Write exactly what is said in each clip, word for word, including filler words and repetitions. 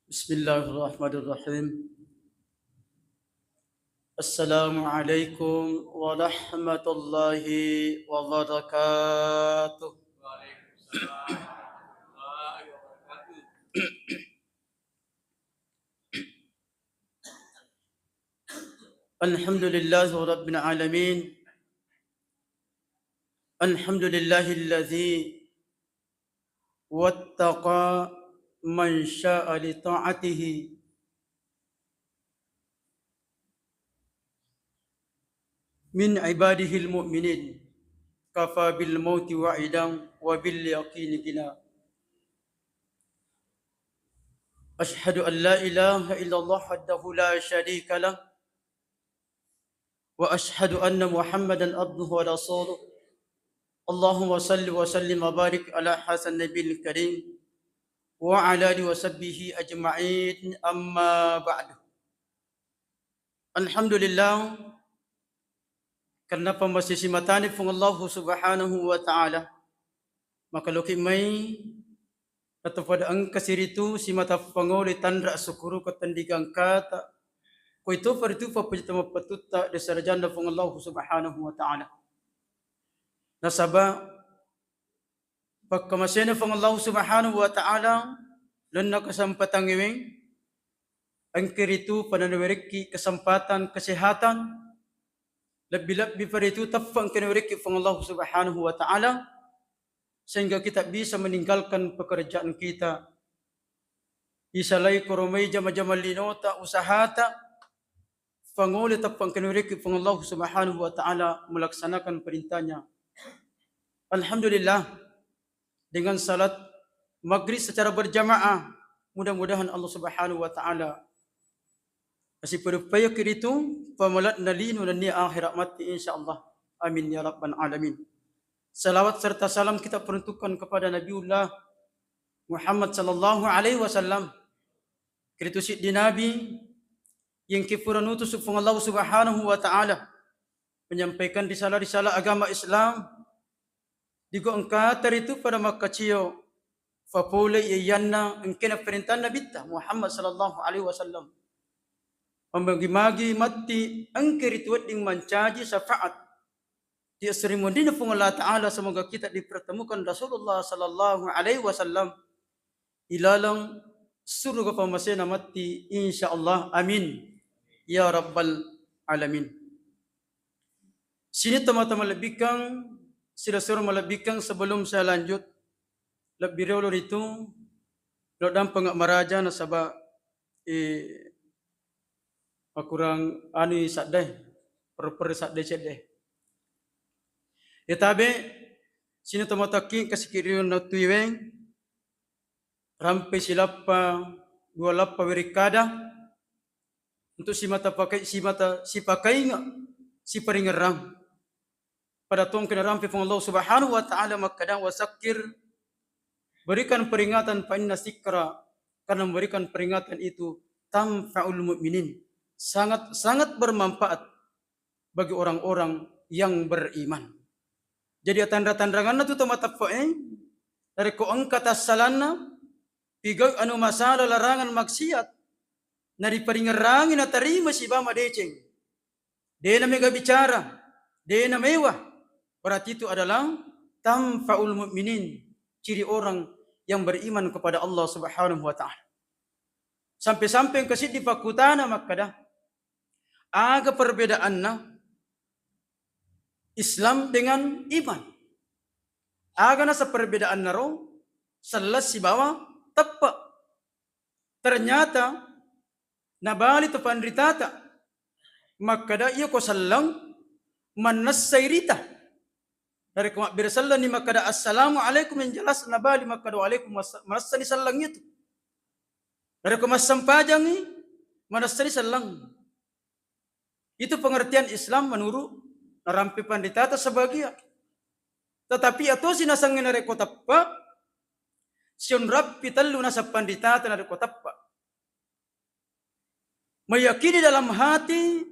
بسم الله الرحمن الرحيم. السلام عليكم ورحمة الله وبركاته. الحمد لله رب العالمين. الحمد لله الذي واتقى من شاء لطاعته من عباده المؤمنين، كفى بالموت وعيدا وباليقين غنى. أشهد أن لا إله إلا الله وحده لا شريك له، وأشهد أن محمدا عبده ورسوله. اللهم صل وسلم وبارك على هذا النبي الكريم وعلى آله وصحبه أجمعين. أما بعد. Alhamdulillah, karena pammasisi matani Puang Allahu Subhanahu wa Ta'ala, maka loki mai atau pada engka siritu simata pangole tanra sukuru ketendigang kata, ko itu faritu papuji tama patutta de sarjana Puang Allahu Subhanahu wa Ta'ala. Nasaba pakkamasena Puang Allahu Subhanahu wa Ta'ala, lenna kesempatan ngeweng, engke ritu pada nawerekki kesempatan kesehatan, lebbi-lebbi pada itu teppa engke nawerekki Puang Allahu Subhanahu wa Ta'ala, sehingga kita bisa meninggalkan pekerjaan kita. Isalai koromai jama-jama linota, usahata, pangole teppa engka nawerekki Puang Allahu Subhanahu wa Ta'ala melaksanakan perintahnya. Alhamdulillah, dengan salat maghrib secara berjamaah, mudah-mudahan Allah Subhanahu wa Ta'ala asipeduppayaki ritu pamalatna lino nennia akhirat matti, insyaallah. Amin ya rabbal alamin. Salawat serta salam kita peruntukkan kepada Nabiullah Muhammad sallallahu alaihi wasallam. Kiritu siddi Nabi yang kifura nutus Puang Allah Subhanahu wa Ta'ala menyampaikan risalah-risalah agama Islam. Digo engkata ritu pada makkacio fapole iyanna engkena perintah Nabitta Muhammad sallallahu alaihi wasallam. Memagi-magi matti engke ritu wedding mancaji syafaat di asri mondina Puang Allah Ta'ala. Semoga kita dipertemukan Rasulullah sallallahu alaihi wasallam ilalang suruga pamasena matti, insyaallah. Amin ya rabbal alamin. Sini teman-teman lebbikang, sira-sira malebbikang, sebelum saya lanjut, lebbi riolo ritu lo dampeng maraja nasaba eh, makurang anu sadde, perre-perre sadde cedde. Ya tabe, sini tomataki kasikiriun tuiweng, rampe silappa, dua lappa werikkada, untuk simata pakai, simata sipakainga, siparingerrang. Pada tongkena rampe Puang Allah Subhanahu wa Ta'ala makkada, "Wasakkir, berikan peringatan, fa inna sikra, karena memberikan peringatan itu tanfa'ul mu'minin, sangat-sangat bermanfaat bagi orang-orang yang beriman." Jadi, tanra-tanranganna tu tomatoa teppe'e, narekko engka tassalanna, pigau anu masala larangan maksiat, nariparingerrangi natarima sibawa madeceng. Dena mega bicara, dena mewah, berarti itu adalah tanfa'ul mu'minin, ciri orang yang beriman kepada Allah Subhanahu wa Ta'ala. Sampai-sampai engka siddi pakkutana makkada, aga perbedaanna Islam dengan iman? Aga nasa perbedaanna ro selleng sibawa teppe? Ternyata nabali tu panritata makkada, iya ko selleng mannessai rita. Narekko mabbere sellenni makkada, "Assalamualaikum," yang jelas nabali makkada, "Waalaikumsalam," manessani selleng itu. Narekko massempajangi, manessani selleng. Itu pengertian Islam menurut narampe panritata sebagian. Tetapi atosi nasengnge narekko teppe, sionrappi tellu naseng panritata narekko teppe. Meyakini dalam hati,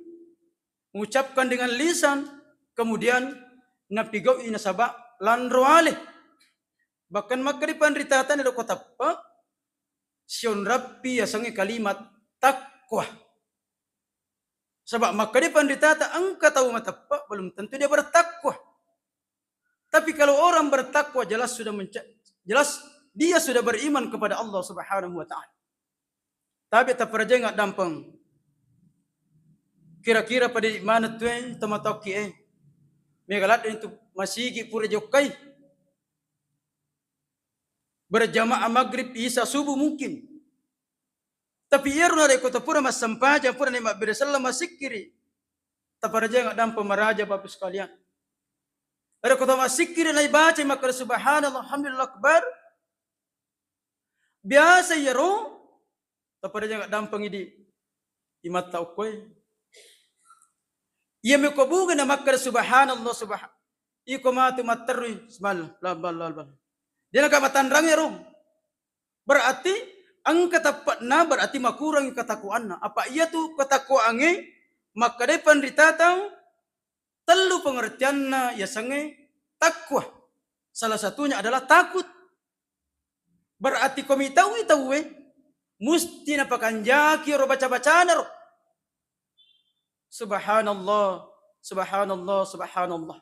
mengucapkan dengan lisan, kemudian napigau'i nasaba lanro ale. Bahkan makkeda panritata narekko teppe, sionrappi yasengnge kalimat takwa. Saba' makkeda panritata engka tau mateppa, belum tentu dia bertakwa. Tapi kalau orang bertakwa, jelas sudah menca-, jelas dia sudah beriman kepada Allah Subhanahu wa Ta'ala. Tapi taparajai ngaddampeng. Kira-kira pada di mana tu, eh, tematauki, eh. Mega ladde itu masigi pura jokkai. Berjamaah maghrib, isya, subuh mungkin. Tapi iyaro narekko tapura massempajang, pura ni mabbere selleng, massikkiri. Taparajai ngaddampeng maraja, Bapak sekalian. Narekko tamassikkiri naibaca makkeda subhanallah, alhamdulillah akbar. Biasa iyaro, taparajai ngaddampeng idi imatta okkoe. Iya meko buga na makkeda subhanallah, subhan-, iko matu matterui, subhanallah, bla, bla, bla, bla. Dia naga matanrang ero. Berarti engka teppe'na, berarti makurangi ketakwaanna. Apa iyatu ketakwaangnge makkedai panritata tellu pengertianna yasengnge takwa. Salah satunya adalah takut. Berarti ko mitauwi tauwe, musti napakanjaki ro baca-bacana ro. Subhanallah, subhanallah, subhanallah.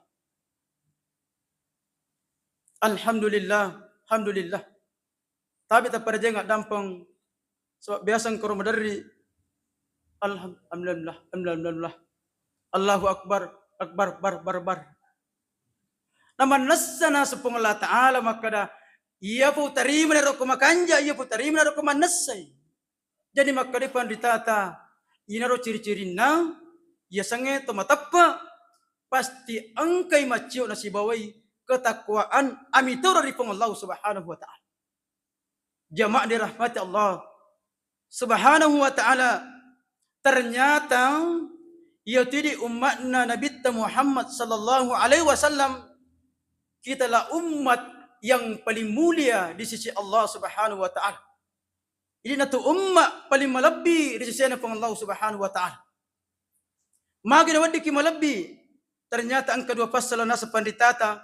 Alhamdulillah, alhamdulillah. Tapi taparajai ngaddampeng, sebab biasa engka ro maderri, alham-, alhamdulillah, alhamdulillah. Allahu akbar, akbar, bar, bar, bar. Na mannessa naseng Puang Allah Ta'ala makkeda, iya pu tarima na ro ko makanja, iya pu tarima na ro ko mannessai. Jadi makkeda panritata, inaro ciri-cirinna, yasengnge to mateppa, pasti engkai maccio nasibawai ketakwaan amitoro ri Puang Allah Subhanahu wa Ta'ala. Jamaah dirahmati Allah Subhanahu wa Ta'ala, ternyata iyatu di umma'na Nabitta Muhammad sallallahu alaihi wasallam, kitalah umat yang paling mulia di sisi Allah Subhanahu wa Ta'ala. Idi natu umma paling malebbi ri sesena Puang Allah Subhanahu wa Ta'ala. Magi naweddiki malebbi? Ternyata engka dua passala naseng panritata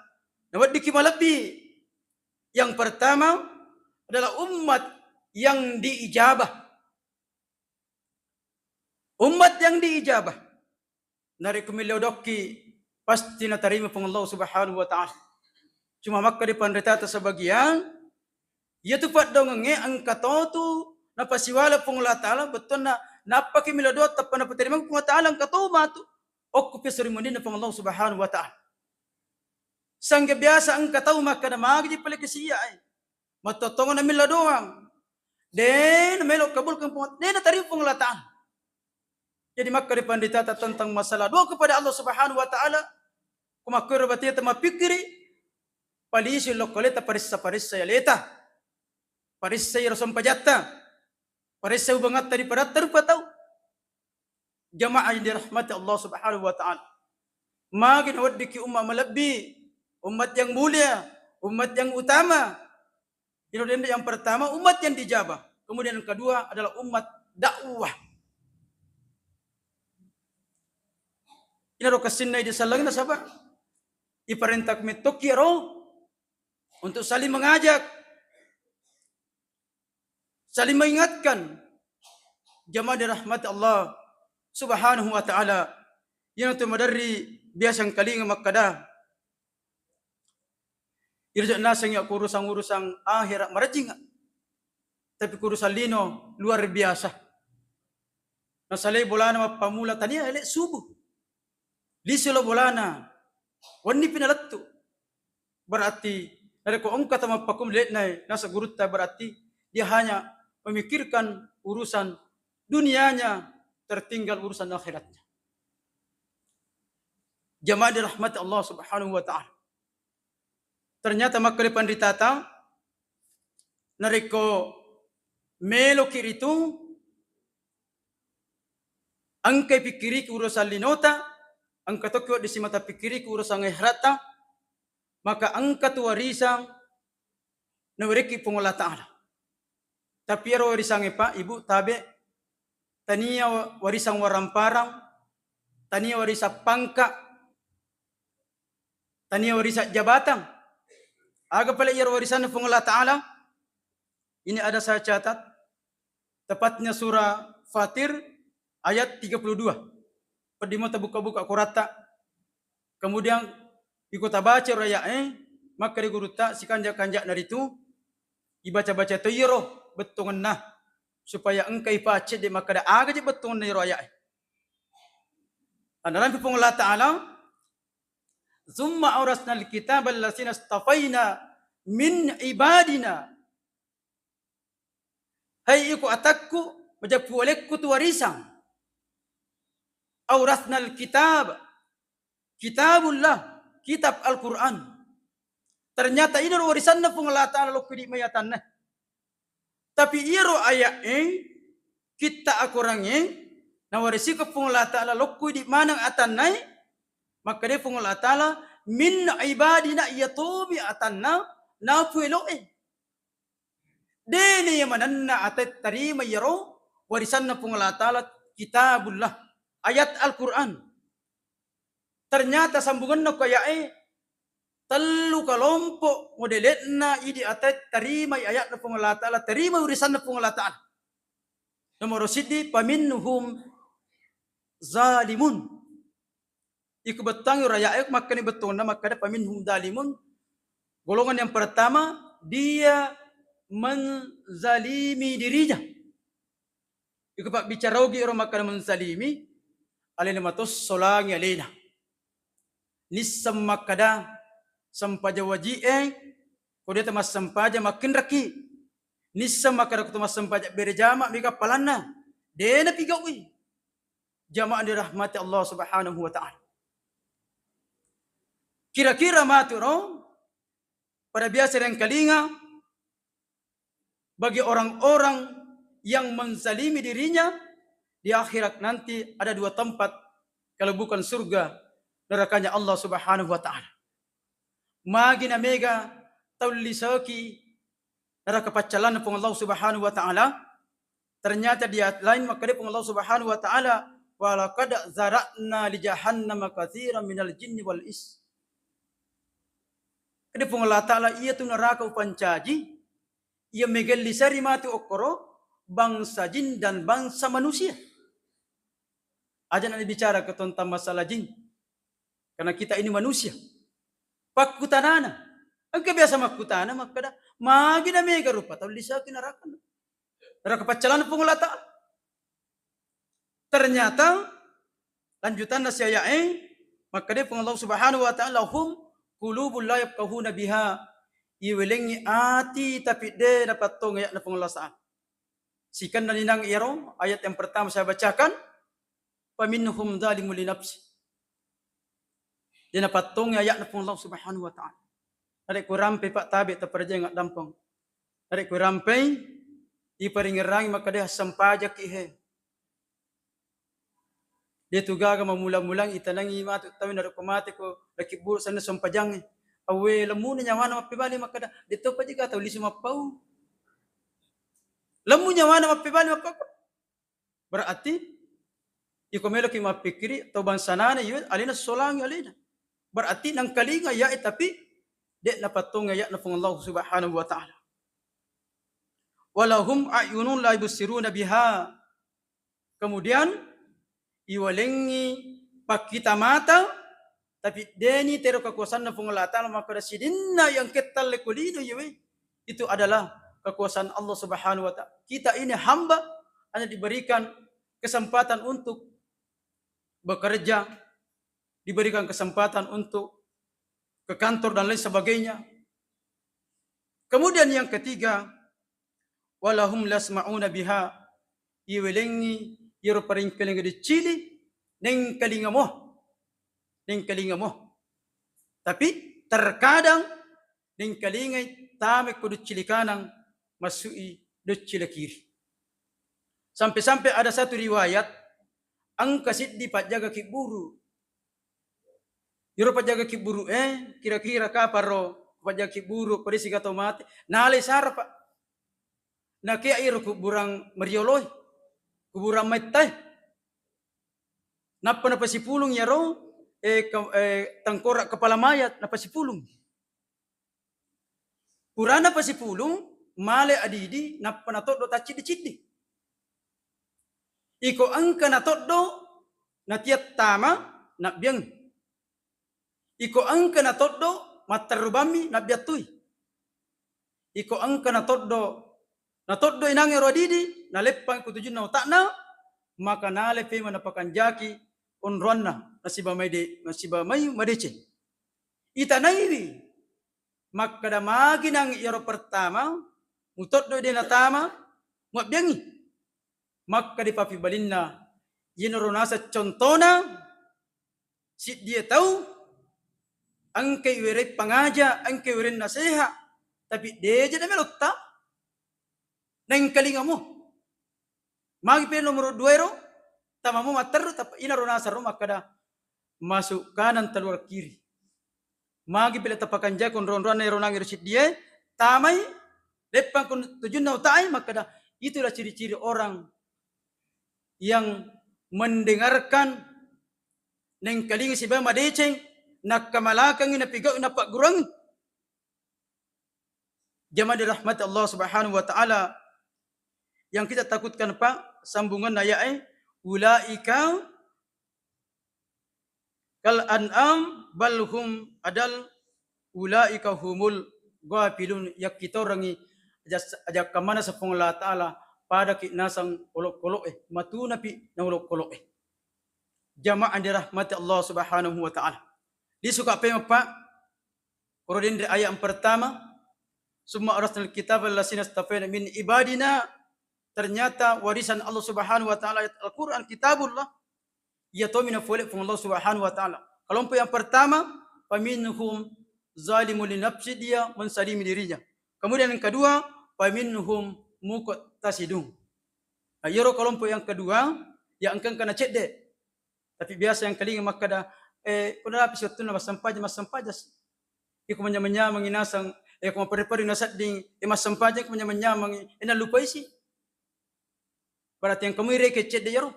naweddiki malebbi. Yang pertama adalah umat yang diijabah. Umat yang diijabah. Narekko millau dokki, pasti natarima Puang Allah Subhanahu wa Ta'ala. Cuma makkeda panritata sebagian, iyatu paddoangengnge engka totu napasiwala Puang Allah Ta'ala, bettuanna nappaki millau doa tappa napatarima Puang Allah Ta'ala, engka to matu okko peso ri mundinna Puang Allah Subhanahu wa Ta'ala. Sangge biasa engka tau makkeda, magi ji pale kasiae. Mattottongenna millau doang. De namelo kabulkan Puang, de natarima Puang Allah Ta'ala. Jadi makkeda panritata tentang masalah doa kepada Allah Subhanahu wa Ta'ala, ko makkoro batia tamapikkiri, palisi lokkaleta, paressa-paressa aleta. Paressai ro sempajatta. Paressai hubungatta ri padatta rupa tau. Jamaah yang dirahmati Allah Subhanahu wa Ta'ala. Magi naweddiki umat malebbi, umat yang mulia, umat yang utama. Iro dende yang pertama, umat yang dijabah. Kemudian yang kedua adalah umat dakwah. Inaro kessinna disallangi nasaba iparentah mettokki ro untuk saling mengajak, saling mengingatkan. Jamaah dirahmati Allah Subhanahu wa Ta'ala, iyanatu maderri biasa engkalinga makkeda, irja naseng ya ko urusan-urusan akhirat marajinga. Tapi ko urusan lino luar biasa. Nasalai bolana mappamula tania ele subuh. Lisilo bolana, wenni pi nalettu. Berarti narekko engka tau mappakum le'nai nasa gurutta, berarti dia hanya memikirkan urusan dunianya, tertinggal urusan akhiratnya. Jamaah dirahmati Allah Subhanahu wa Ta'ala. Ternyata makkeda panritata, narekko meloki ritu, engkai pikkiriki urusan linota, engka tokki wedding simata pikkiriki urusan akhiratta, maka engka tu warisang nawerekki Puang Allah Ta'ala. Tapi ero warisangnge, Pak, Ibu, tabe, tania wa-, warisang waramparang, tania warisang pangka, tania warisang jabatan. Aga pale iyaro warisanna Puang Allah Ta'ala? Ini ada saya catat. tepatnya surah Fatir ayat tiga puluh dua. Peddimo tabuka-buka Quratta. Kemudian iko tabaca ro aya'e, makkeda gurutta, sikanja-kanja'na ritu ibaca-baca to iyaro bettuangenna, supaya engka ipacedde makkeda aga je bettuangenna iyaro aya'e. Anarampe Puang Allah Ta'ala, "Tsumma aurasnal kitabal ladzina istafaina min ibadina." Hai iko atakku, majeppu alekku tu warisang. Aurasnal kitab, kitabullah, kitab Al-Quran. Ternyata iyaro warisanna Puang Allah Ta'ala lokku idi mai atanna. Tapi iyaro aya'e, kitta akorangnge, nawarisiko Puang Allah Ta'ala lokku idi maneng atannae, makkeda Puang Allah Ta'ala, "Min ibadina," iya tomi atanna napueloe. Dena iya manenna ate tarima iyaro warisanna Puang Allah Ta'ala, kitabullah, ayat Al-Quran. Ternyata sambungenna ko aya'e, tellu kelompok modele'na idi ate tarimai ayatna Puang Allah Ta'ala, tarimai warisanna Puang Allah Ta'ala. Nomoro siddi, "Faminhum zalimun." Iko bettuangngi ro aya'e, makkani bettuanna makkeda, "Faminhum zalimun." Golongan yang pertama, dia menzalimi dirinya. Iko pabbicara ogi ro makkeda menzalimi, alena mato solangi alena. Nisseng makkeda sempajang waji'e, ko de to massempajang makkinraki. Nisseng makkeda ko to massempajang berjama mega palanna. Dena pigaui. Jamaah dirahmati Allah Subhanahu wa Ta'ala. Kira-kira matu ro, pada biasa rengkalinga, bagi orang-orang yang menzalimi dirinya, di akhirat nanti ada dua tempat, kalau bukan surga, nerakanya Allah Subhanahu wa Ta'ala. Magi na mega tau liseki neraka paccallanna Puang Allah Subhanahu wa Ta'ala, ternyata di ayat lain makkeda Puang Allah Subhanahu wa Ta'ala, "Walaqad zara'na li jahannama katsiran minal jinni wal ins." Kede Puang Allah Ta'ala, "Iya tu neraka upancaji, iya megelli seri matu okkoro, bangsa jin dan bangsa manusia." Aja na bicara ke tentang masalah jin. Karena kita ini manusia. Pakkutanana. Engka biasa makkutana makkeda, "Magi na mega rupa tau liseki neraka?" Neraka paccallanna Puang Allah Ta'ala. Ternyata lanjutanna si aya'e, makkeda Puang Allah Subhanahu wa Ta'ala, "Lahum qulubun la yafqahuna biha." Iwelengngi ati tapi de napattongi ayatna Puang Allah Ta'ala. Sikenna ninang iyaro ayat yang pertama saya bacakan, "Faminhum zalimun li nafsi." De napattongi ayatna Puang Allah Subhanahu wa Ta'ala. Narekko rampei, Pak, tabe taperjai ngaddampeng. Narekko rampei, iparingerangi makkeda, "Sempajaki he." De tu gaga mammula-mulang itanangi matu tau narekko mate ko laki buru senna sempajangnge. Awwe, lemmuna nyawana mappebali makkeda, "De to pajaga tau lisu mappau." Lemmu nyawana mappebali mappau. Berarti iko meloki mappikkiri tau bangsanana iwe alena solangi alena. Berarti nangkalinga yae tapi de napattongi ayatna Puang Allah Subhanahu wa Ta'ala. "Walahum a'yunun la yubsiruna biha." Kemudian iwalengngi pakkita mata, tapi deni tero kekuasaanna Puang Allah Ta'ala, makkeda sidinna yang kettalle ko lino iyewe, itu adalah kekuasaan Allah Subhanahu wa Ta'ala. Kita ini hamba hanya diberikan kesempatan untuk bekerja, diberikan kesempatan untuk ke kantor dan lain sebagainya. Kemudian yang ketiga, "Walahum lasma'una biha." Iwelengngi iyaro parengkalinga deccili, nengkalinga mo. Nengkalinga mo. Tapi terkadang nengkalingai tame ko deccili kanang, masui deccili kiri. Sampai-sampai ada satu riwayat, engka siddi pajjaga kibburu. Iyaro pajjaga kibburu, eh, kira-kira kapang ro pajjaga kibburu, ko de siga tau mate, nalai sara, Pak. Nakea iro kuburang marioloi, kuburang maittae. Nappa napasipulung iyaro, eh, ke-, eh, tengkorak kepala mayat, napasipulung. Purana pasipulung, male adidi, nappa natoddo tacciddi-ciddi. Iko engka natoddo, natiattama, nabbiang. Iko engka natoddo, matterru bammi, nabbiattui. Iko engka natoddo, natoddo inangngero adidi, naleppang ku tujunna utakna, maka nale fema napakanjaki onroanna, nasiba mai de-, nasiba mai madeceng. Itanaiwi, makkeda magi nangngi iyaro pertama, mutoddo de natama, muabbiangngi. Makkeda pappibalinna, yenaro naseng contona, siddie tau, engkai wereng pangaja, engkai wereng naseha, tapi deja namelotta, naengkalingamo. Magi pe nomor dua ero, tamamo matterru, tapi inaro nasaro makkeda, masuk kanan keluar kiri. Magi pile tapakanjaki onro-onroanna ero nangngi ero siddie, tamai, leppang ku tujunna utai, makkeda, itulah ciri-ciri orang yang mendengarkan, nengkalingi sibawa madeceng, nakkamalakangi, napigau'i, napagguruangngi. Jamaah dirahmati Allah Subhanahu wa Ta'ala, yang kita takutkan, Pak, sambungan ayat, eh, ulaika kal an'am bal hum adal ulaika humul ghafilun, yakkitorangngi aja-, ajakka manasa Puang Allah Ta'ala, padaki nasang olokolo'e, matunapi na olokolo'e. Jamaah dirahmati Allah Subhanahu wa Ta'ala. Disuka pemeng, Pak, koro denre ayat yang pertama, summa awrasnal kitabal ladzina istafaina min ibadina, ternyata warisan Allah Subhanahu wa Ta'ala, ayat Al-Quran, Kitabullah, iya tommi nafole Puang Allah Subhanahu wa Ta'ala. Kelompok yang pertama, faminhum zalimun li nafsi, dia menzalimi dirinya. Kemudian yang kedua, faminhum muqtasidun. Nah, iyaro kelompok yang kedua, ya engka-engka nacedde. Tapi biasa yang kalinga makkeda, eh, ko narapi si wettunna massempajang, massempajang si. Iko manyameng-nyamengi naseng, eh, ko maperri-perri nasedding, eh, massempajang, ko manyameng-nyamengi, eh, nallupai si. Berarti yang kamu ireke cedde yaro.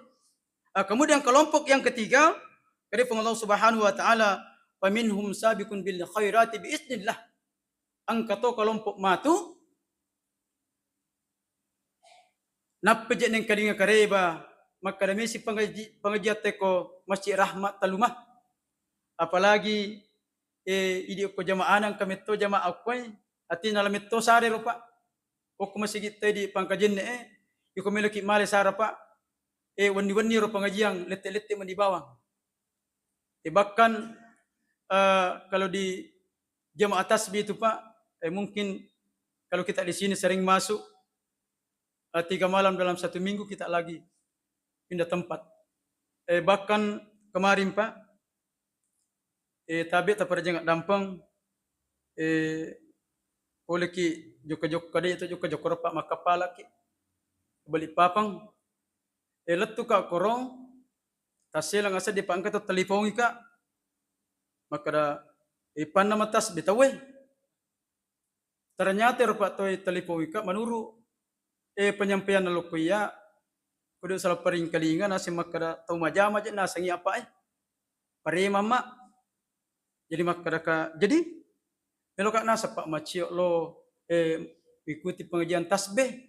Ah, kemudian kelompok yang ketiga, kade Puang Allah Subhanahu wa Ta'ala, "Faminhum sabiqun bil khairati bi iznillah." Engka to kelompok matu, nappeje nengkalinga kareba, makkada mesi pengaji-, pengajian teko Masjid Rahmat Taluma. Apalagi, eh, idi okko jamaah nang kametto jamaah okkoe, ati nala metto sare ro, Pak. Okko masigi tedi pangkajenne, eh, iko meloki male sara, Pak. Eh, wenni-wenni ro pengajian, lette-lette mani bawang. Eh, bahkan, eh, kalau di jamaah tasbih itu, Pak, eh, mungkin kalau kita di sini sering masuk, eh, tiga malam dalam satu minggu kita lagi pindah tempat. Eh, bahkan kemarin, Pak, eh, tabe taparajang dampeng, eh, poleki jokka-jokka, de to jokka-jokka ro, Pak, makkapalaki Balikpapan. Eh, lettuka koro, tasselang aseddi, Pak, engka to telipongika. Makkada, eh, panna matas betawe. Ternyata ero, Pak, toi telipongika, menurut, eh, penyampaian lokko iya, kudu salah paringkalinga naseng makkada tau majama je nasengi apa, eh. Paremamma. Jadi makkadaka, jadi meloka naseng, Pak, macio lo, eh, ikuti pengajian tasbih.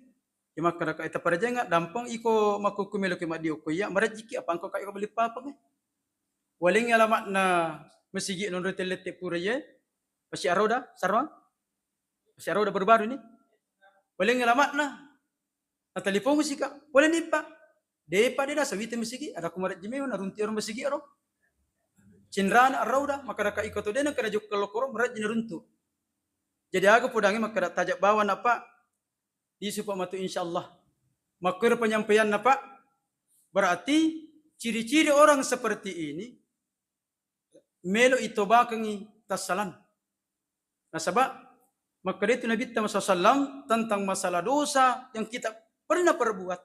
Jadi makkadaka, eh, taparajanga dampeng iko makkukku meloki maddio ko iya, marajiki apa engko ka iko Balikpapan, eh. Walengngi alamatna masigi nonroi tellette pura iye, Masjid Ar-Raudah, Sarwa? Masjid Ar-Raudah baru-baru ini. Walengngi alamatna. Natalipong sika, pole ni, Pak. Depa de nasawita masigi, ada ku marajji mewa naruntu ero masigi ero. Cinrana Ar-Raudah, makkadaka iko to de nengka jokka lokoro, marajji naruntu. Jadi aga podangi makkada tajak bawa na, Pak. Isupa matu, insyaallah. Makkuero penyampaianna, Pak. Berarti ciri-ciri orang seperti ini melo itobakengi tassalan. Nasaba makkeda itu Nabitta sallallahu alaihi wasallam tentang masalah dosa yang kita pernah perbuat.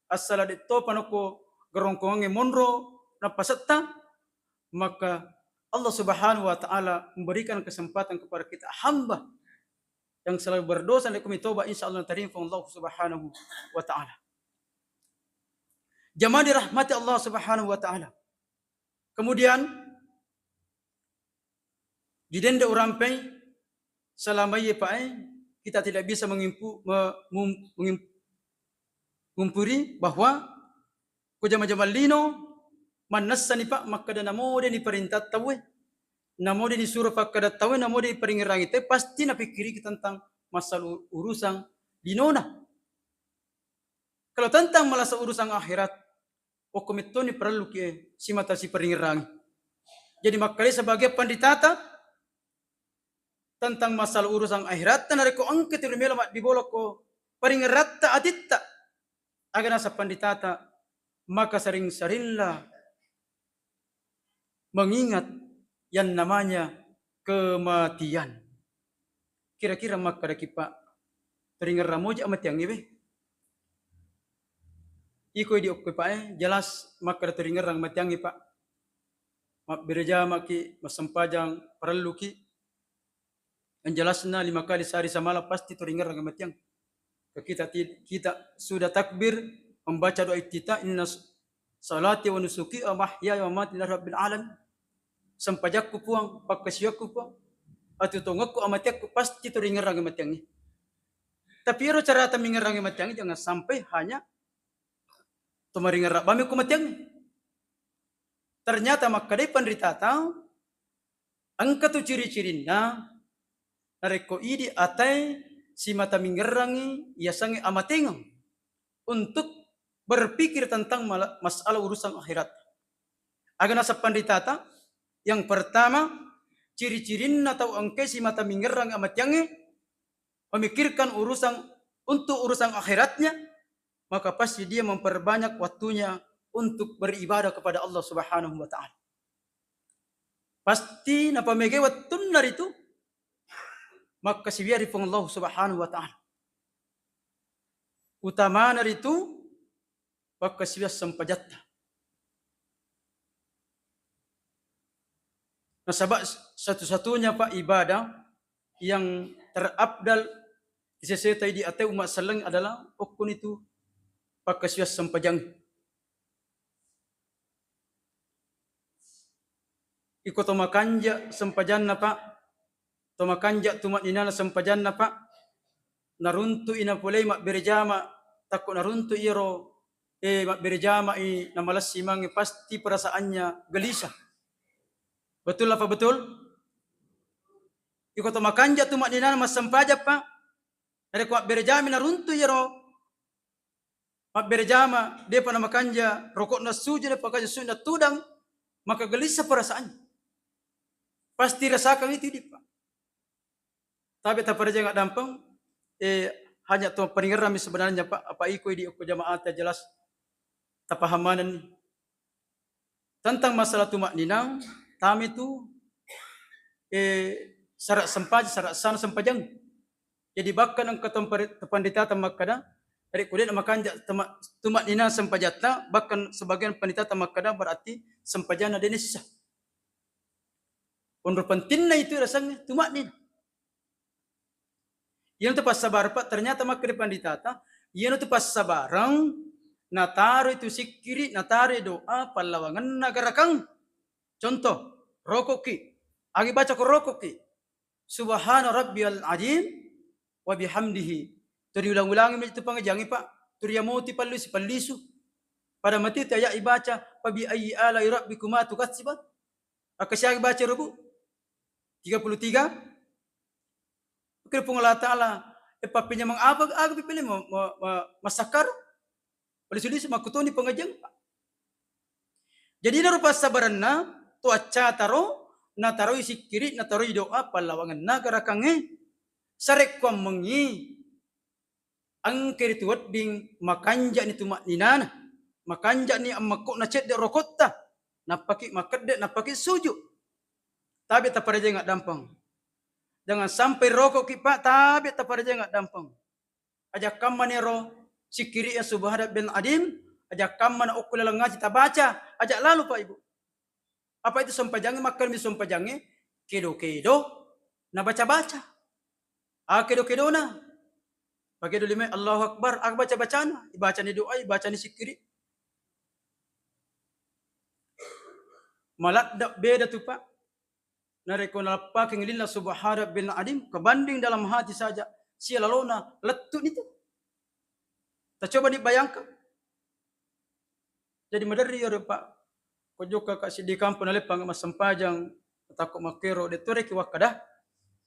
Assala dettopa noko gerongkongangnge monro napasetta, maka Allah Subhanahu wa Ta'ala memberikan kesempatan kepada kita hamba yang selalu berdosa, narekko mitoba, insya Allah natarima Allah Subhanahu wa Ta'ala. Jamaah dirahmati Allah Subhanahu wa Ta'ala. Kemudian, di dende urampai, selama iya, Pak, eh, kita tidak bisa mengimpu-, me-, mum-, mengim-, mumpuri bahwa Ko jama-jama lino, mannessani, Pak, makkeda namo de' ni parintah tauwe, namo de' ni suro pakkeda tauwe, namo de' ni paringerangi tauwe, pasti napikkiriki tentang masalah u-, urusan linona. Kalau tentang masalah urusan akhirat, okko mettoni parelluki, eh, simata siparingerangi. Jadi makkeda sebagian panditata, tentang masalah urusan akhiratta, narekko engka tu rimelo maddibolokko paringeratta atitta, aga naseng panditata, maka sering-seringlah mengingat yang namanya kematian. Kira-kira makkedaki, Pak, teringerang moja matiangnge we? Iko idi okko, Pak, eh, jelas makkeda teringerang matiangnge, Pak. Mabbere jamaki, massempajang parelluki, yang jelasna lima kali sehari semalam pasti teringerang matiang. Ke kita ti-, kita sudah takbir, membaca doa iftitah, "Inna s-, salati wa nusuki wa mahyaya wa mamati lillahi rabbil alamin." Sempajakku Puang, pakkasiwiakku Puang, atuo tongekku, amatiakku, pasti teringerang matiangnge. Tapi ero carata mingerang matiangnge, jangan sampai hanya to maringerang bami ku matiangnge. Ternyata makkedai panritata, engka tu ciri-cirinna narekko idi atae simata mingerrangi yasengnge amatengeng untuk berpikir tentang mala-, masalah urusan akhirat. Aga naseng panritata, yang pertama, ciri-cirinna tau engkae simata mingerrangi amatiangnge, memikirkan urusan, untuk urusan akhiratnya, maka pasti dia memperbanyak waktunya untuk beribadah kepada Allah Subhanahu wa Ta'ala. Pasti napamegai wettunna ritu makkasiwiang ri Puang Allah Subhanahu wa Ta'ala. Utamana ritu pakkasiwiang sempajatta. Nasaba satu-satunya, Pak, ibadah yang terafdal di seseta idi atae umma selleng adalah okkonitu pakkasiwiang sempajang. Iko to makanja sempajanna, Pak, to makanja tumakninana sempajanna, Pak, naruntu'i napolei mabbere jama, takko naruntu iyaro, eh, mabbere jamai namalessi mange, pasti perasaannya gelisah. Betul apa betul? Iko to makanja tumakninana massempajang, Pak, narekko mabbere jama naruntu iyaro mabbere jama, depa namakanja rokokna sujud, depa makanja sujud tudang, maka gelisah perasaannya. Pasti rasakan itu idi, Pak. Tapi taparajai ngaddampeng, eh, hanya to paringerrami sebenarnya, Pak, apa iko idi okko jamaah ta jelas tapahamanenni. Tentang masalah tumakninah, tami tu, eh, syarat sempaj-, syarat sah sempajang. Jadi bahkan engka to pari-, to pandita ta makkeda, rekko de' namakanja tuma-, tumakninah sempajatta, bahkan sebagian pandita ta makkeda berarti sempajanna de' nessa. Onro pentingna itu rasengnge tumakninah. Iyanatu passabareng, Pak, ternyata makkeda panditata, iyanatu passabareng nataro itu sikkiri, nataro doa pallawangenna garakang. Contoh, rokokki. Agi baca ko rokokki, "Subhana rabbiyal azim wa bihamdihi." Turi ulang-ulangi itu pengajiangnge, Pak. Turi amoti pallisu, pallisu. Pada mati itu ayat ibaca, "Fa bi ayyi ala'i rabbikuma tukadziban." Akkasiagi baca rubu tiga puluh tiga. Oke, Puang Allah Ta'ala, eh, pappenyameng apa, aga pipilih ma-, ma-, ma-, masakkar? Lisu-lisu makkutoni pengajian, Pak. Jadi, naro passabarenna to accataro, nataroi sikkiri, nataroi doa pallawangenna garakangnge. Sarekkuammengngi engka ritu wedding makanja'ni tumakninana, makanja'ni ammekko'na cedde' rokotta, nappaki makkedde, nappaki suju. Tabe' taparajai ngaddampeng. Jangan sampai rokokki, Pak, tabe' taparajai ngaddampeng. Aja' kammani ro sikkiri'e Subhana Rabbil Adim, aja' kammana okko laleng ngaji tabaca, aja' lalu, Pak, Ibu. Apa itu sempajangnge, makkedami sempajangnge, kedo-kedo, nabaca-baca. Ah, kedo-kedona. Pakedo lima, Allahu Akbar, aga baca-bacana, ibacani doa, ibacani sikkiri. Maladde' beda tu, Pak. Narekko nalappakeng lillah Subhana Rabbil Adim, kebanding dalam hati saja, sia lalona lettu'ni tu. Tacobani bayangkan. Jadi maderri iyaro, Pak, ko jokka ka siddi kampong naleppang massempajang, takko makkero, de' toreki wakkada.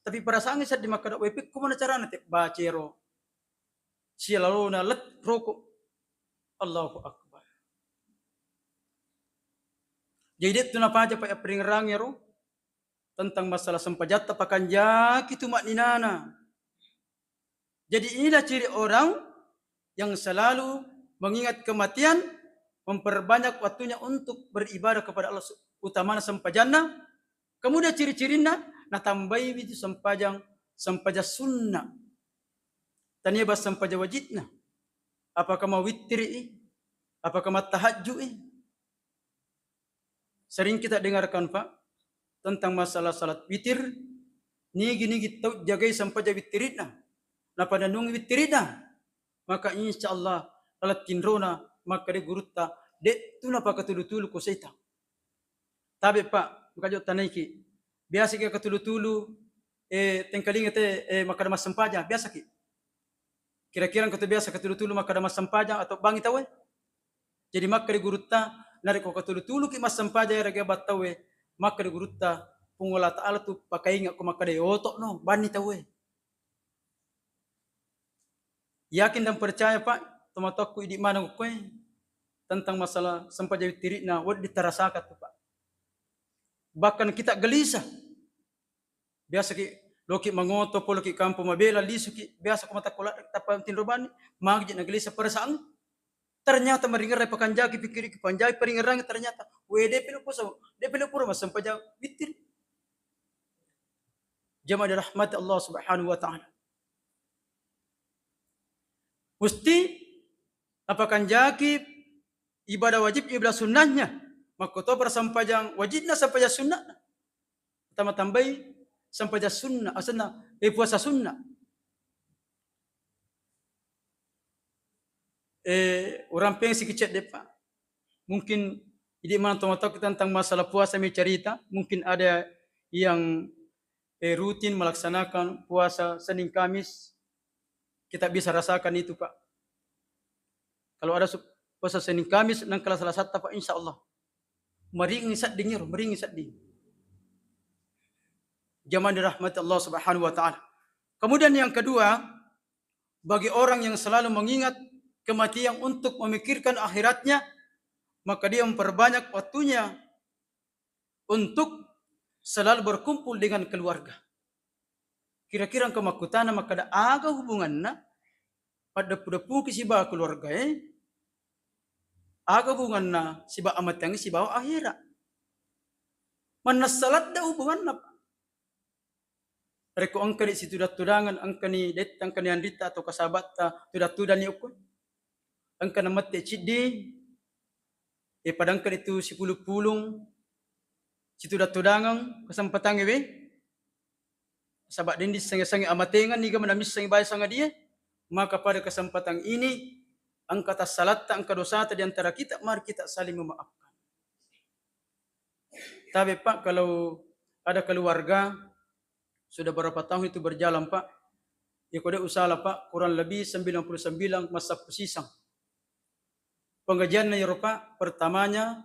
Tapi perasaangngi seddi makkada, "Weh, pekko mana carana te bacero?" Silalona let roko. Allahu Akbar. Jadi de' tu napaja, Pak, ya, peringerang ero tentang masalah sempajatta, pakanjaki tu madninana. Jadi inilah ciri orang yang selalu mengingat kematian, memperbanyak waktunya untuk beribadah kepada Allah, utamana sempajanna. Kemudian ciri-cirinna, natambai itu sempajang, sempajang sunnah. Tania bas sempajang wajibna. Apakah mau witri? Apakah mau tahajud? Sering kita dengarkan, Pak, tentang masalah salat witir, nigi-nigi tau jagai sampaja wittirinna, napanennungi wittirinna, maka insya Allah lalat tinrona makkeda gurutta, de' tu napakatulu-tulu ko setang. Tabe, Pak, makajo tanaiki. Biasa ki katulu-tulu, eh, tengkalinga te, eh, makkeda massempajang, biasa ki. Kira-kira engka tu biasa katulu-tulu makkeda massempajang atau bangngi tauwe? Jadi makkeda gurutta, narekko katulu-tuluki massempajang iyarega battauwe, makkeda gurutta, Puang Allah Ta'ala tu pakainga ko makkeda oto'no, banni tauwe. Yakin dan percaya, Pak, tomatoakku idi maneng koe tentang masalah sempajang wittirina, wedding tarasakan tu, Pak. Bahkan kita gelisah. Biasaki loki mangoto, poloki kampong mabela, lisuki, biasa ko matakko ladde tappa tinro bani, magi nagelisa perasaan. Ternyata maringerang pakanjaki pikkiriki, panjaki paringerang, ternyata, we, de' pelo puasa, de' pelo pura massempajang wittir. Jamaah dirahmati Allah Subhanahu wa Ta'ala. Musti napakanjaki ibadah wajib, ibadah sunnahnya. Makkotoparo sempajang wajibna, sempajang sunnahna. Tama-tambai sempajang sunnah, asenna, eh, puasa sunnah. Eh, urampeng sikit cedde, Pak. Mungkin idi maneng tomatoakku tentang masalah puasa mi cerita. Mungkin ada yang, eh, rutin melaksanakan puasa Senin Kamis. Kita bisa rasakan itu, Pak. Kalau ada su-, puasa Senin Kamis, nengka Selasa, Pak, insya Allah. Maringi sedding iro, maringi sedding. Jamaah dirahmati Allah Subhanahu wa Ta'ala. Kemudian yang kedua, bagi orang yang selalu mengingat kematian untuk memikirkan akhiratnya, maka dia memperbanyak waktunya untuk selalu berkumpul dengan keluarga. Kira-kira engka makkutana makkeda, aga hubunganna paddeppu-deppuki sibawa keluargae? Aga hubunganna sibawa amateangnge sibawa ahera? Mannessa ladde hubunganna, Pak. Rekko engkani situdang-tudangeng, engkani detta, engkani anritta atau kasahabatta, tudang-tudanni okko. Engka namette ciddi, e, pada engkani tu sipulung-pulung, situdang-tudangeng kesempatangnge we. Saba' de'ni dissengnge-sengnge amatengan niga manamissengngi bae sangadie, maka pada kesempatan ini engka tassalatta, engka dosata di antara kita, mari kita saling memaafkan. Tapi, Pak, kalau ada keluarga sudah berapa tahun itu berjalan, Pak, ya, ko de' usala, Pak, kurang lebih sembilan puluh sembilan massappu sisang. Pengajianna iyaro, Pak, pertamanya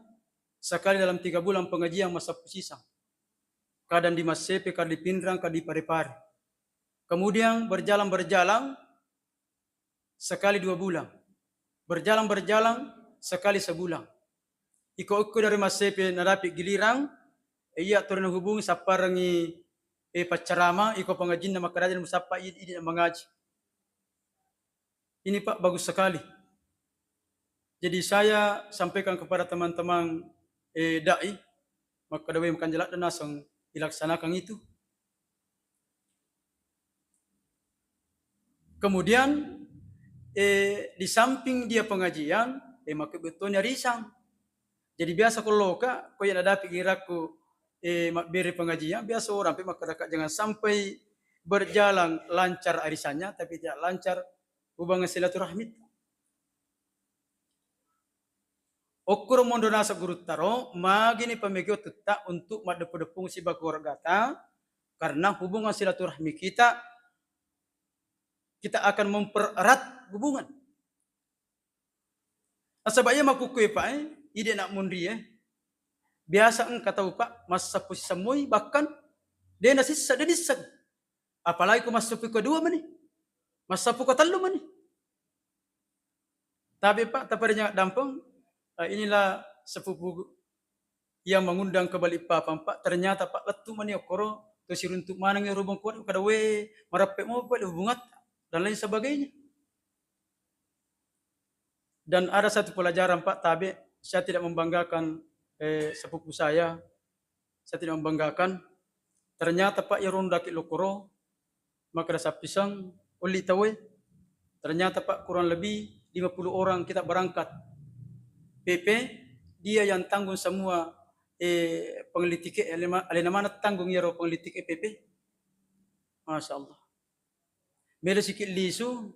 sekali dalam tiga bulan pengajian massappu sisang. Kadang di Massepe, kadang di Pinrang, kadang di Parepare. Kemudian berjalan-berjalan, sekali dua bulan. Berjalan-berjalan, sekali sebulan. Iko-iko dari Massepe nadapi gilirang, e, iya tuli nahubungi, sapparengngi, e, paccarama, iko pengajinna makkeda, "Aja' musappa, idi', idi' mangaji." Ini, Pak, bagus sekali. Jadi saya sampaikan kepada teman-teman, eh, dai, makkeda we makanja ladde naseng dilaksanakan itu. Kemudian, eh, di samping dia pengajian, eh, makkeda bettoni arisang. Jadi biasa ko loka, ko iya nadapi girakku, eh, mabbere pengajian, biasa orang pe makkeda, "Kak, jangan sampai berjalan lancar arisannya, tapi tidak lancar hubungan silaturahmi." Okkoro monro naseng gurutta ro, magini pamegio tutta untuk maddeppu-deppung siba keluargata, karena hubungan silaturahmi kita, kita akan mempererat hubungan. Nasaba iya makkukkue, Pak, eh, ide nak munri, eh. Biasa engka tau, Pak, massappu sisemmoi, bahkan de nasissa, de nisseng. Apalagi ko massappu kedua mani, massappu ketellu mani. Tapi, Pak, taparinga dampeng, eh, inilah sepupu yang mengundang ke Balikpapan, Pak. Ternyata, Pak, lettu mani okkoro, to siruntuk maneng ero bengkuat, kada we, marappe mo, Pak, hubungan dan lain sebagainya. Dan ada satu pelajaran, Pak, tabe, saya tidak membanggakan, eh, sepupu saya. Saya tidak membanggakan. Ternyata, Pak, iyaro ndaki lokoro, makkeda sappiseng, olli tauwe. Ternyata, Pak, kurang lebih lima puluh orang kita berangkat. P P, dia yang tanggung semua, eh, pengeli tiket, alena, alena mana tanggung iyaro pengeli tiket P P. Masya Allah. Melo siki lisu,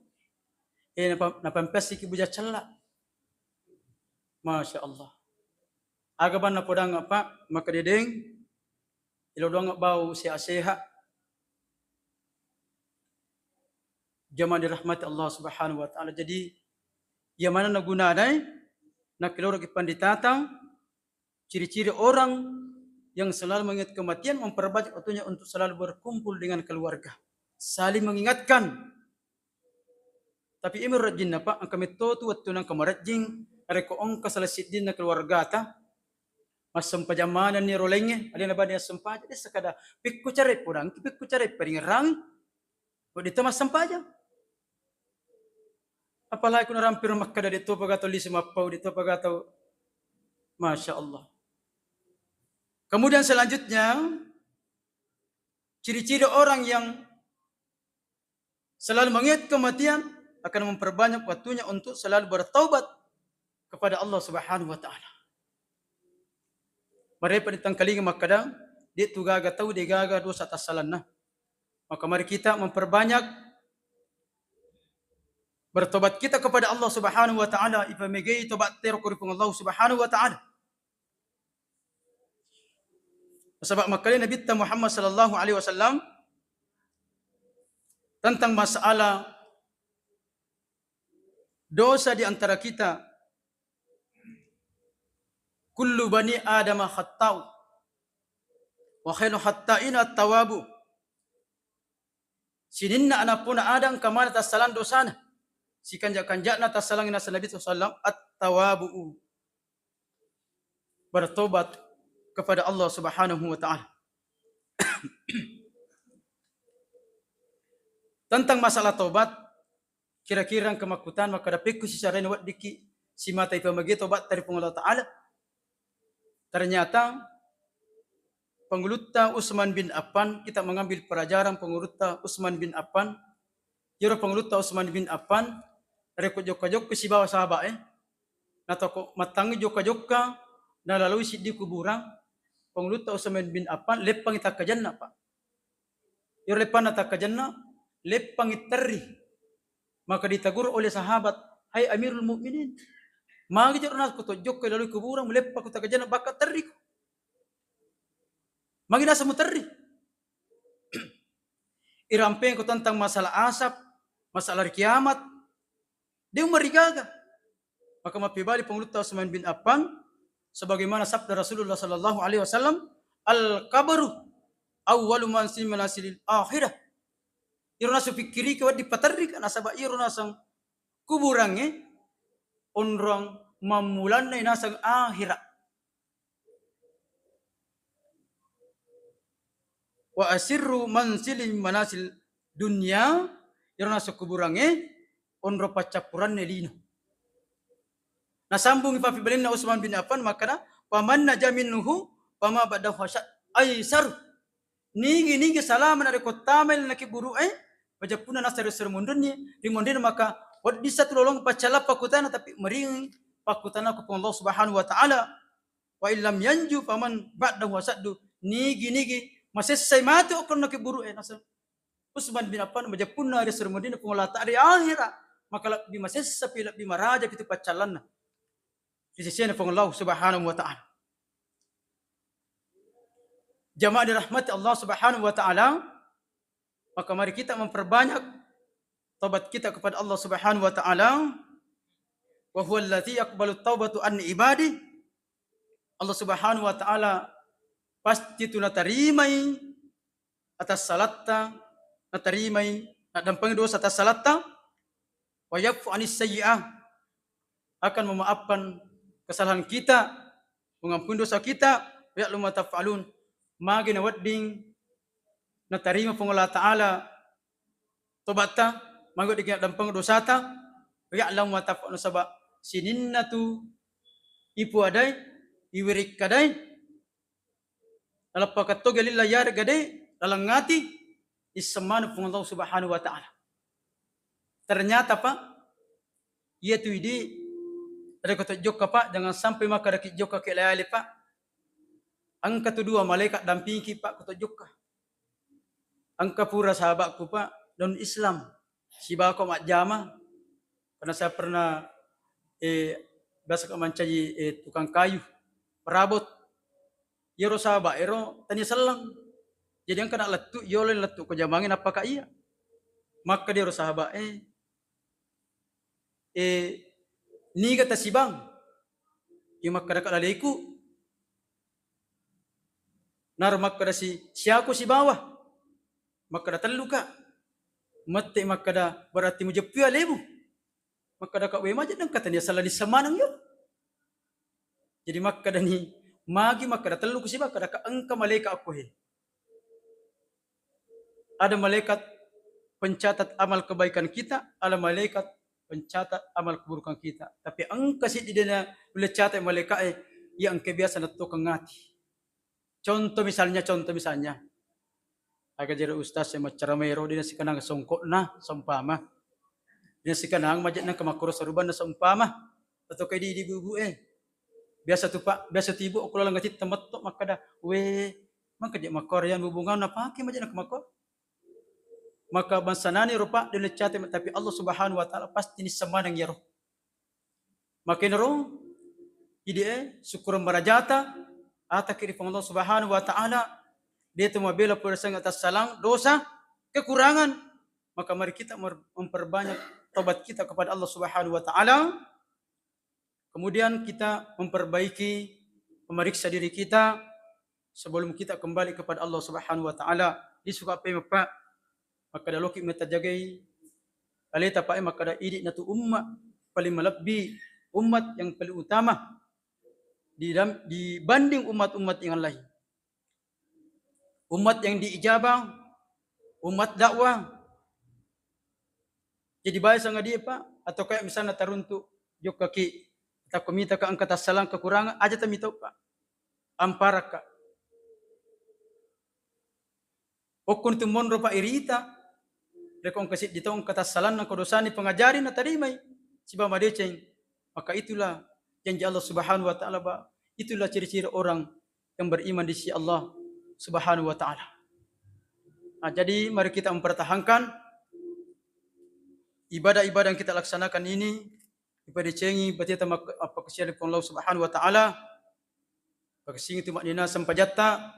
eh, napa-, napampessiki buja cella. Masya Allah. Aga banna podang, Pak, maka dedeng, ilo doang bau sehat-sehat. Jamaah dirahmati Allah Subhanahu wa Ta'ala. Jadi, iya mana nagunanai, nakeloroki panditata, ciri-ciri orang yang selalu mengingat kematian, memperbanyak waktunya untuk selalu berkumpul dengan keluarga, saling mengingatkan. Tapi imi rajinna, Pak, engka metto tu wettu nengka marajing, rekko engka salah siddinna keluargata, massempajang manenni ro laingnge, alena bani assempajang, de sekada pikku carai podang, pikku carai paringerang, wedding to massempajang. Apalagi kuna rampir makkeda de to pagato lisu mappau, de to pagato. Masya Allah. Kemudian selanjutnya, ciri-ciri orang yang selalu mengingat kematian akan memperbanyak waktunya untuk selalu bertaubat kepada Allah Subhanahu wa Ta'ala. Marepa ditangkalinga makkeda, de tu gaga tau de gaga dosa tassalanna. Maka mari kita memperbanyak bertobat kita kepada Allah Subhanahu wa Ta'ala, ipamegai tobat tero ko ri Puang Allah Subhanahu wa Ta'ala. Nasaba makkeda Nabitta Muhammad sallallahu alaihi wasallam tentang masalah dosa di antara kita, "Kullu bani Adama khatta'u, wa khairu khatta'ina at-tawabu." Sininna anappona Adam engka maneng tassalang dosana. Sikanja-kanjana tassalang, naseng Nabi sallallahu alaihi wasallam, at-tawabu, bertobat kepada Allah Subhanahu wa Ta'ala. Tentang masalah tobat, kira-kira engka makkutana makkeda, pekku sisaraina weddikki simata ipamage tobat ri Puang Allah Ta'ala? Ternyata Pengulutta Utsman bin Affan, kita mengambil pelajaran Pengulutta Utsman bin Affan. Iyaro Pengulutta Utsman bin Affan, rekko jokka-jokka sibawa sahabat, eh, natoko mattangi jokka-jokka, nalalui siddi kuburang, Pengulutta Utsman bin Affan leppangi takkajanna, Pak. Iyaro leppanna takkajanna, leppangi terri. Maka ditegur oleh sahabat, "Hai Amirul Mukminin, magi jero nasu ko tojokko lalui kuburang, muleppa ko takkajanna bakka terriko. Magi nasu muterri?" Irampengko tentang masalah asap, masalah hari kiamat, de' umarigaga. Maka mappebali Pengulutta Utsman bin Affan, sebagaimana sabda Rasulullah sallallahu alaihi wasallam, "Al-qabru awwalu manzil manasilil akhirah." Iyaro nasu pikkiriki wedding paterrika, nasaba iyaro naseng kuburangnge onrong mammulanna naseng akhira. "Wa asirru manzilin manasil dunya," iyaro naseng kuburangnge onrong paccappuranna lino. Nasambungi pappebalinna Utsman bin Affan makkeda, "Faman naja minhu fama ba'dahu asyad-, aisar." Nigi-nigi salama narekko tamai lana kuburu'e, majeppunna nasare sere monrinni, ri monrinna maka wedding satu lolong paccalla pakkutana, tapi meringi pakkutana ko Puang Allah Subhanahu wa Ta'ala. "Wa illam yanju faman ba'dahu asyaddu." Nigi-nigi masessai mate okko ri kuburu'e, naseng Utsman bin Affan, majeppunna ri sere monrinna Puang Allah Ta'ala ri akhira, maka lebbi masessapi, lebbi marajapi tu paccallanna ri sesena Puang Allah Subhanahu wa Ta'ala. Jamaah dirahmati Allah Subhanahu wa Ta'ala, maka mari kita memperbanyak taubat kita kepada Allah Subhanahu wa Ta'ala. "Wa huwa alladzi yaqbalu taubatu an ibadi." Allah Subhanahu wa Ta'ala pasti tu natarimai atassalatta, natarimai, naddampengi dosa atassalatta, wa ya'fu anis sayyi'ah, akan memaafkan kesalahan kita, mengampuni dosa kita, wa ya'lamu ma taf'alun, magi nawedding natarima Puang Allah Ta'ala tobatta, magi wedding naddampeng dosata, wa ya'lamu ma taf'alun, nasaba sininna tu ipuadai, iwirikkadai, naleppakattogi lilla yarega de laleng ati, isseng maneng Puang Allah Subhanahu wa Ta'ala. Ternyata, Pak, iya tu idi, rekko to jokka, Pak, jangan sampai makkadaki jokka ke lale, Pak. Engka tu dua malaikat dampingiki, Pak, ko to jokka. Engka pura sahabatku, Pak, non Islam, sibako majjama, karena saya pernah, eh, biasa ka mancaji, eh, tukang kayu, perabot. Iyaro sahabat ero tania selleng. Jadi engka na lettu, yolo lettu ko jamangnge nappa ka iya. Makkeda iyaro sahabat e, eh, niga tasibang? Iya makkeda ka laleku. Naro makkeda si, siaku sibawa. Makkeda tellu ka. Mette makkeda berarti mujeppu alemu. Makkeda ka we maje nengka tania selleng ni semaneng yo. Jadi makkeda ni magi makkeda tellu ku sibawa, makkeda ka engka malaikat akko he. Ada malaikat pencatat amal kebaikan kita, ada malaikat pencatat amal keburukan kita. Tapi engka siddi dena ulle catat malaikat e, iya engka biasa nattokeng ati. Contoh misalnya, contoh misalnya, aga jero ustaz yang maccarama ero dina sikanang songkokna seumpama. Dina sikanang majekna kemakkoro sarubanna seumpama. Atau kayak di, di ibu-ibu e. Biasa tu Pak, biasa tu ibu aku lalang ngati temetto makkeda, we, maka dia makkoro yang hubungan apa ke majekna kemakkoro. Maka bangsa nani rupa dina cate, tapi Allah Subhanahu wa Ta'ala pasti ni semaneng yaro. Makenaro, idi e, syukur marajata, ataki ri Puang Allah Subhanahu wa Ta'ala, de tu mabela pura sengnge tassalang, dosa, kekurangan, maka mari kita mer-, memperbanyak tobat kita kepada Allah Subhanahu wa Ta'ala. Kemudian kita memperbaiki pemeriksa diri kita sebelum kita kembali kepada Allah Subhanahu wa Ta'ala. Di suka pe meppa, makkeda loki metajagai aleta pa e, makkeda idi natu umma paling malebbi, umat yang paling utama di dam-, dibanding umat-umat yang lain. Umat yang diijabah, umat dakwah. Jadi bae sangadie, Pak, atau kayak misalnya taruntuk jokka ki, takko mita ka engka tassalang kekurangan, aja tamito, Pak. Amparakka. Okkon tu monro, Pak, irita. Rekko engka siddi tau engka tassalanna ko dosani pengajari natarimai. Sibawa madeceng. Maka itulah janji Allah Subhanahu wa Ta'ala, Pak. Itulah ciri-ciri orang yang beriman di sisi Allah Subhanahu wa Ta'ala. Nah, jadi mari kita mempertahankan ibadah-ibadah yang kita laksanakan ini, ipadecengi bateta mak-, appakasiari Puang Allah Subhanahu wa Ta'ala, pakasingi tu maddena sempajatta,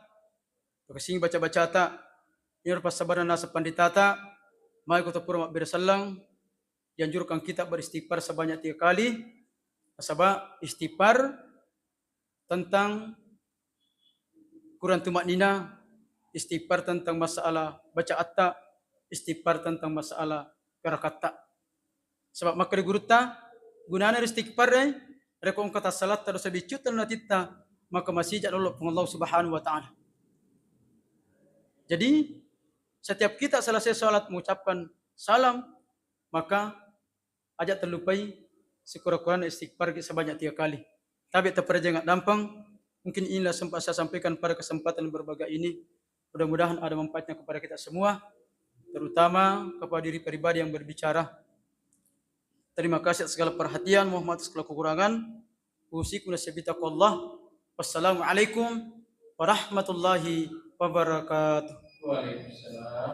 pakasingi baca-bacata, iyaro passabarenna naseng panditata, mai ko tapura mabbere selleng, dianjurkan kita beristighfar sebanyak tiga kali, nasaba istighfar tentang kurang tumakninah, istighfar tentang masalah bacaatta, istighfar tentang masalah garakatta. Sebab makkeda gurutta, gunana istighfar e, rekko engka tassalatta dosa biccu telluna titta, maka masija lolo Puang Allah Subhanahu wa Ta'ala. Jadi, setiap kita selesai salat mengucapkan salam, maka aja terlupai sekura-kurana istighfar sebanyak tiga kali. Tapi terperjang dampeng, mungkin inilah sempat saya sampaikan pada kesempatan berbahagia ini. Mudah-mudahan ada manfaatnya kepada kita semua, terutama kepada diri pribadi yang berbicara. Terima kasih atas segala perhatian, mohon maaf atas segala kekurangan. Usikum nafsi bitaqwallah. Wassalamualaikum warahmatullahi wabarakatuh. Waalaikumsalam.